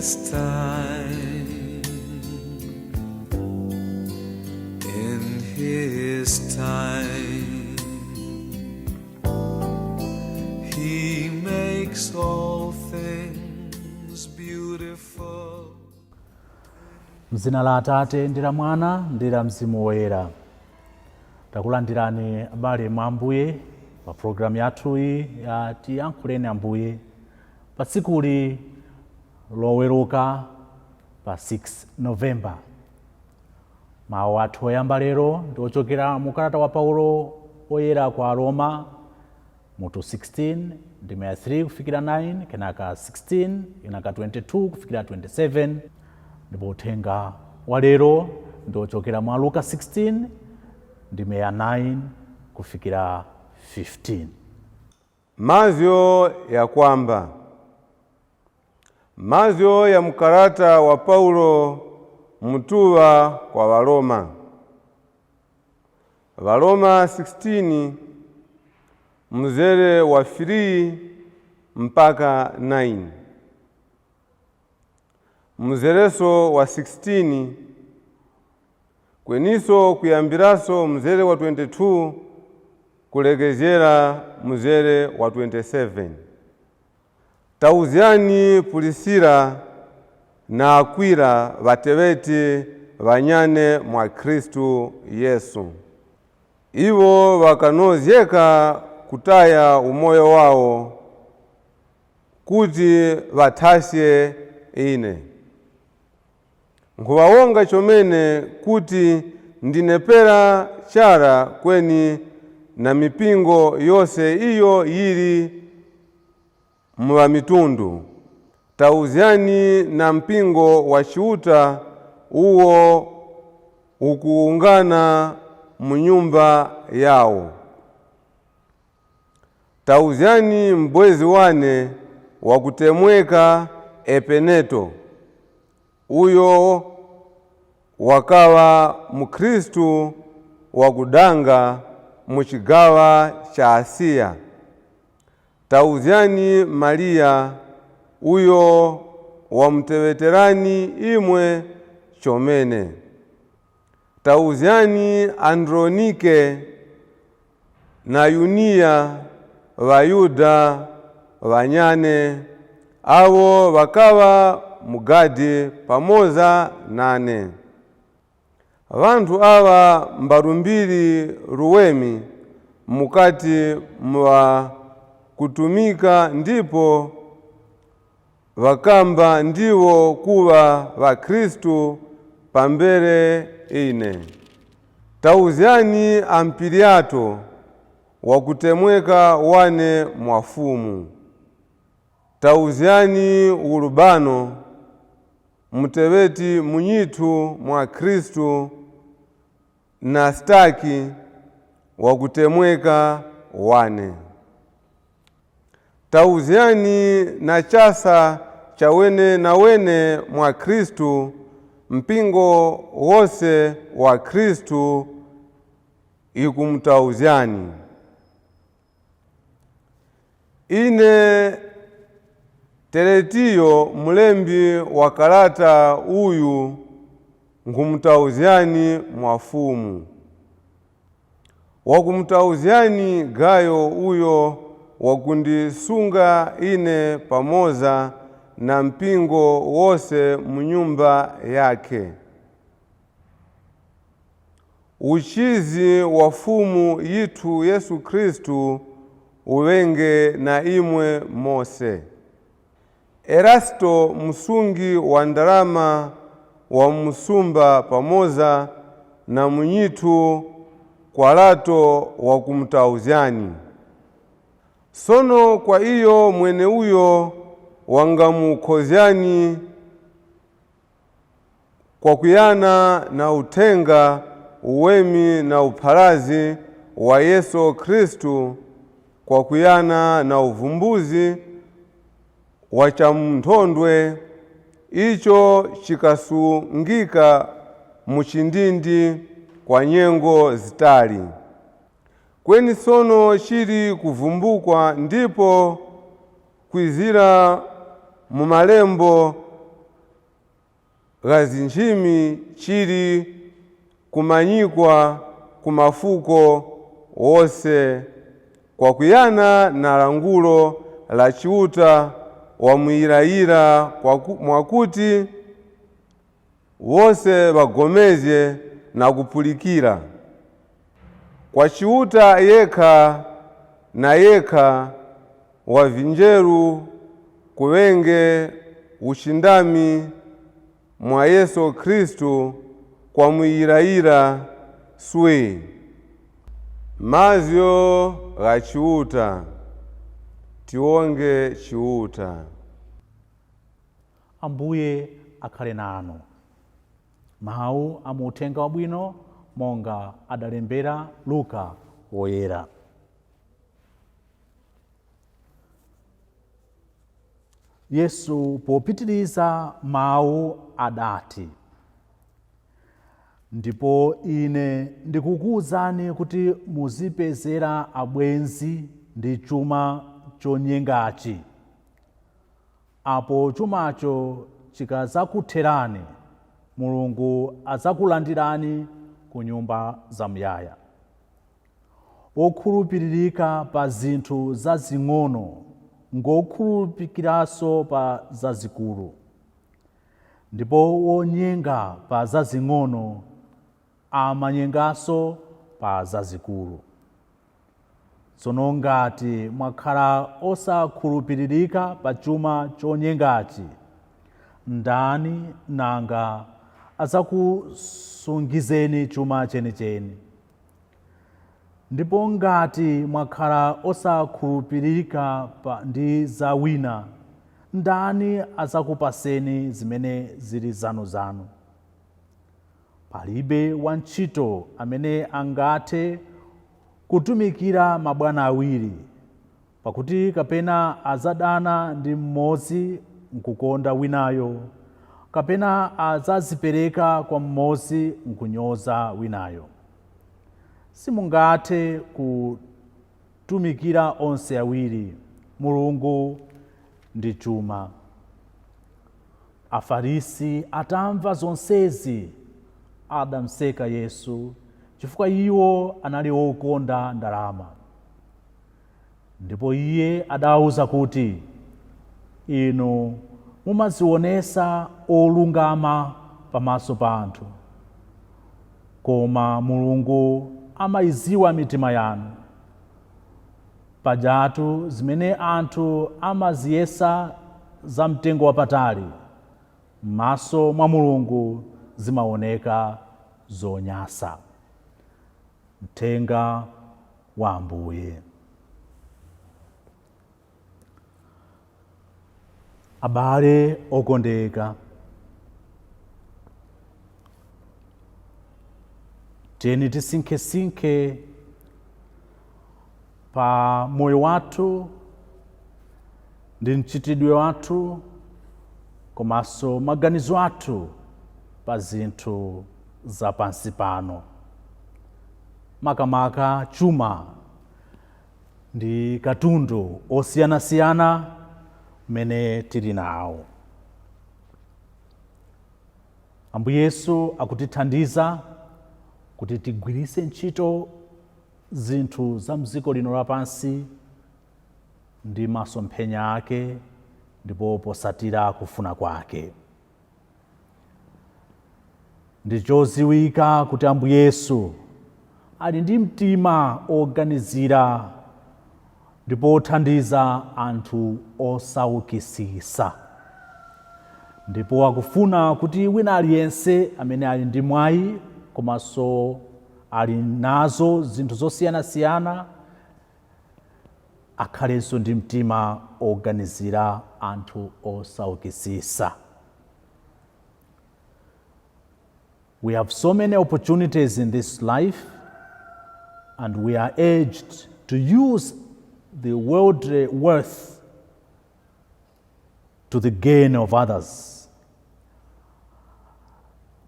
His time, in His time, He makes all things beautiful. Mzina la Atate ndi la Mwana ndi la Mzimu Woyera. Takulandirani, abale mwa Ambuye, pa programu yathuyi ya Tiyankhuleni Ambuye pa tsikuli Loweruka pa 6 Novemba. Mawu athu oyamba lero ndi ochokera mu kalata wa Paulo Oyera kwa Aroma, mutu 16, ndime ya 3 kufikira 9, kenaka 16, kenaka 22 kufikira 27. Ndipo uthenga wa lero ndi ochokera mwa Luka 16, ndime ya 9 kufikira 15. Mazyo ya kwamba mazyo ya mkarata wa Paulo mutuwa kwa Waroma, Waroma 16 mzere wa 3 mpaka 9, mzereso wa 16, kweniso kuyambiraso mzere wa 22 kulekezera mzere wa 27. Tauzyani Pulisila na Akwila, vateveti vanyane mwa Khristu Yesu. Iwo wakanozyeka kutaya umoyo wawo kuti vathasye ine. Nkhuwawonga chomene kuti ndinepera chara kweni na mipingo yonse iyo yili muwamitundu. Tauzyani na mpingo wa Chiuta uwo ukuungana mu nyumba yawo. Tauzyani mbwezi wane wakutemweka Epeneto, uyo wakawa Mkhristu wakudanga muchigawa cha Asiya. Tauzyani Mariya, uyo wamuteveterani imwe chomene. Tauzyani Andronike na Yuniya, Vayuda vanyane, awo vakawa mugadi pamoza nane. Vanthu awa mbalumbiri ruwemi mukati mwa kutumika ndipo vakamba ndiwo kuva Vakhristu pambere ine. Tauzyani Ampiliato, wakutemweka wane mwafumu. Tauzyani Ulubano, muteveti munyithu mwa Khristu, na Staki, wakutemweka wane. Tauzyani na chasa cha wene na wene mwa Khristu. Mpingo wose wa Khristu ikumtauzyani. Ine Teretiyo, mulembi wa kalata uyu, nkhumutauzyani mwafumu. Wakumutauzyani Gayo, uyo wakundisunga ine pamoza na mpingo wose munyumba yake. Uchizi wa Fumu yithu Yesu Khristu uwenge na imwe mose. Erasto, msungi wa ndalama wa musumba, pamoza na munyithu Kwalato wakumtauzyani. Sono kwa iyo mwene uyo wangamukhozyani kwa kuyana na uthenga uwemi na uphalazi wa Yesu Khristu, kwa kuyana na uvumbuzi wa chamnthondwe icho chikasungika muchindindi kwa nyengo zitali. Kweni sono chili kuvumbukwa ndipo kwizira mu malembo. gha zinjimi chili kumanyikwa ku mafuko wose kwakuyana na langulo la Chiuta wamuyirayira mwakuti wose bagomezye na kupulikira. Kwa Chiuta yekha na yekha wa vinjeru kuwenge ushindami mwa Yesu Kristu kwamuyirayira swe. Mazyo gha Chiuta, tionge Chiuta. Ambuye akhale nanu. Mawu a mu Uthenga Wabwino monga adalembera Luka Woyera. Yesu popitiriza mawu adati, ndipo ine ndikukuwuzani kuti muzipezera abwenzi ndi chuma chonyengachi. Apo chumacho chikazakutherani, Mulungu adzakulandirani ku nyumba zamuyaya. Wokhulupiririka pa zinthu zazing'ono ngokhulupikiranso pa zazikulu, ndipo wonyenga pa zazing'ono amanyenganso pa zazikulu. Tsono ngati mwakhala osakhulupiririka pa chuma chonyengachi, ndani nanga adzakusungizeni chuma chenicheni? Ndipo ngati mwakhala osakhulupirika ndi za wina, ndani adzakupaseni zimene zili zanuzanu? Palibe wantchito amene angathe kutumikira mabwana awiri, pakuti kapena adzadana ndi mmodzi nkukonda winayo, kapena adzazipereka kwa mmodzi nkunyoza winayo. Simungathe kutumikira onse awiri, Mulungu ndi chuma. Afarisi atamva zonsezi adamseka Yesu, chifukwa iwo anali okonda ndalama. Ndipo iye adawauza kuti, inu mumazionesa olungama pamaso pa anthu, koma Mulungu amayiziwa mitima yanu. Pajatu zimene anthu amaziyesa za mtengo wapatali m'maso mwa Mulungu zimaoneka zonyasa. Mthenga wa Ambuye. Abale okondeka, tiyeni tisinkhesinkhe pa moyo wathu ndi mchitidwe wathu komanso maganizo athu pa zinthu za pansi pano, makamaka chuma ndi katundu osiyanasiyana mmene tili nawo. Ambuye Yesu akutithandiza kuti tigwiritse ntchito zinthu za mdziko lino lapansi ndi masomphenya ake ndipo posatira kufuna kwake. Ndi chodziwika kuti Ambuye Yesu ali ndi mtima oganizira ndipo othandiza anthu osaukitsitsa, ndipo akufuna kuti wina aliyense amene ali ndi mwayi komanso ali nazo zinthu zosiyanasiyana akhalenso ndi mtima oganizira anthu osaukitsitsa. We have so many opportunities in this life, and we are urged to use the worldly wealth to the gain of others,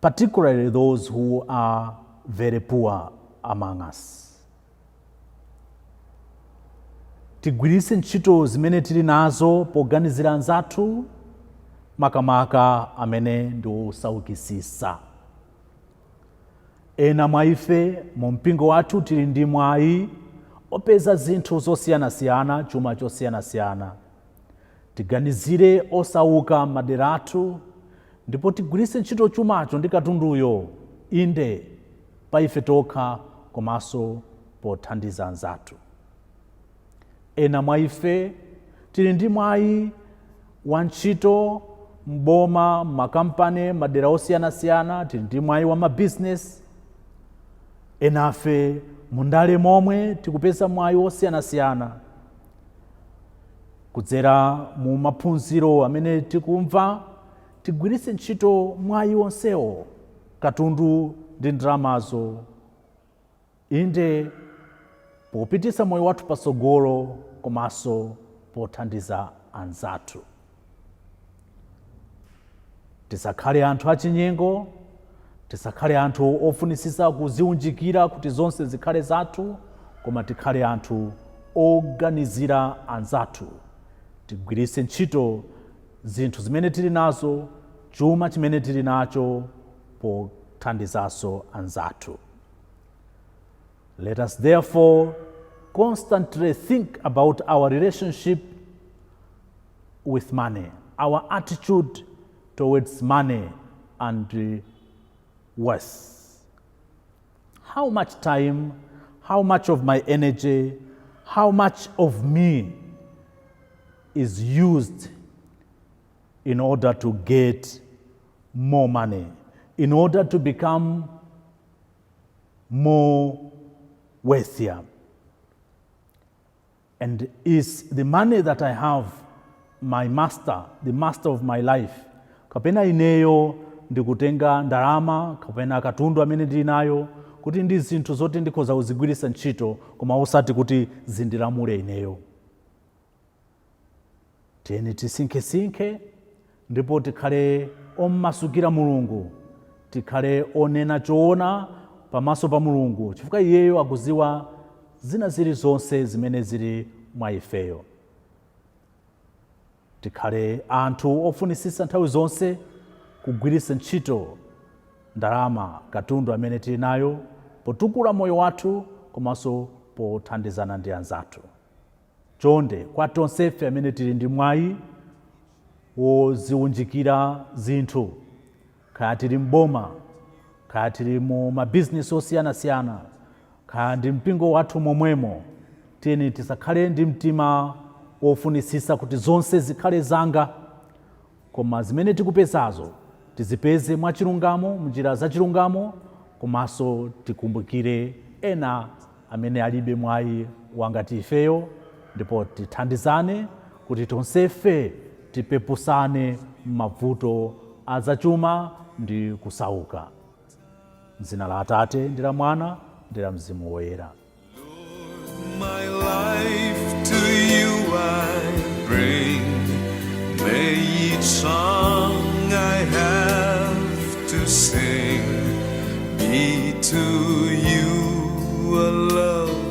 particularly those who are very poor among us. Tigwiritse ntchito zimene tili nazo poganizira anzathu, Makamaka amene ndi osaukitsitsa. Ena mwa ife mu mpingo wathu tili ndi mwayi opeza zinthu zosiyanasiyana, chuma chosiyanasiyana. Tiganizire osauka madera athu ndipo tigwiritse ntchito chumacho ndi katunduyo, inde pa ife tokha komanso pothandiza anzathu. Ena mwa ife tili ndi mwayi wa ntchito mboma, makampani, madera osiyanasiyana, tili ndi mwayi wa mabizinesi. Enafe mundale momwe tikupeza mwayi osiyanasiyana kudzera mu maphunziro amene tikumva. Tigwiritse ntchito mwayi wonsewo, katundu ndi ndalamazo, inde popititsa moyo wathu patsogolo komanso pothandiza anzathu. Tisakhale anthu achinyengo, tisakhale anthu ofunitsitsa kuziunjikira kuti zonse zikhale zathu, koma tikhale anthu oganizira anzathu. Tigwiritse ntchito zinthu zimene tili nazo, chuma chimene tili nacho, pothandizanso anzathu. Let us therefore constantly think about our relationship with money, our attitude towards money and wealth. How much time, how much of my energy, how much of me is used in order to get more money, in order to become more wealthier? And is the money that I have my master, the master of my life? Kapena ineyo ndikutenga ndalama kapena katundu amene ndili nayo kuti ndi zinthu zoti ndikhoza kuzigwiritsa ntchito, koma osati kuti zindilamule ineyo? Tiyeni tisinkhesinkhe ndipo tikhale ommasukira Mulungu, tikhale onena choona pamaso pa Mulungu, chifukwa iyeyo akuziwa zina zilizonse zimene zili mwa ifeyo. Tikhale anthu ofunitsitsa nthawi zonse kugwiritsa ntchito ndalama, katundu amene tili nayo, potukula moyo wathu komanso pothandizana ndi anzathu. Chonde, kwa tonsefe amene tili ndi mwayi woziunjikira zinthu, kaya tili mboma, kaya tili mu mabizinesi osiyanasiyana, kaya ndi mpingo wathu momwemo, tiyeni tisakhale ndi mtima wofunitsitsa kuti zonse zikhale zanga, koma zimene tikupezazo tizipeze mwachilungamo, mnjira zachilungamo, komanso tikumbukire ena amene alibe mwayi wangati ifeyo, ndipo tithandizane kuti tonsefe tipepusane m'mavuto azachuma ndi kusauka. M'dzina la Atate ndi la Mwana ndi la Mzimu Woyera. My life to you I bring. May each song I have to sing be to you a love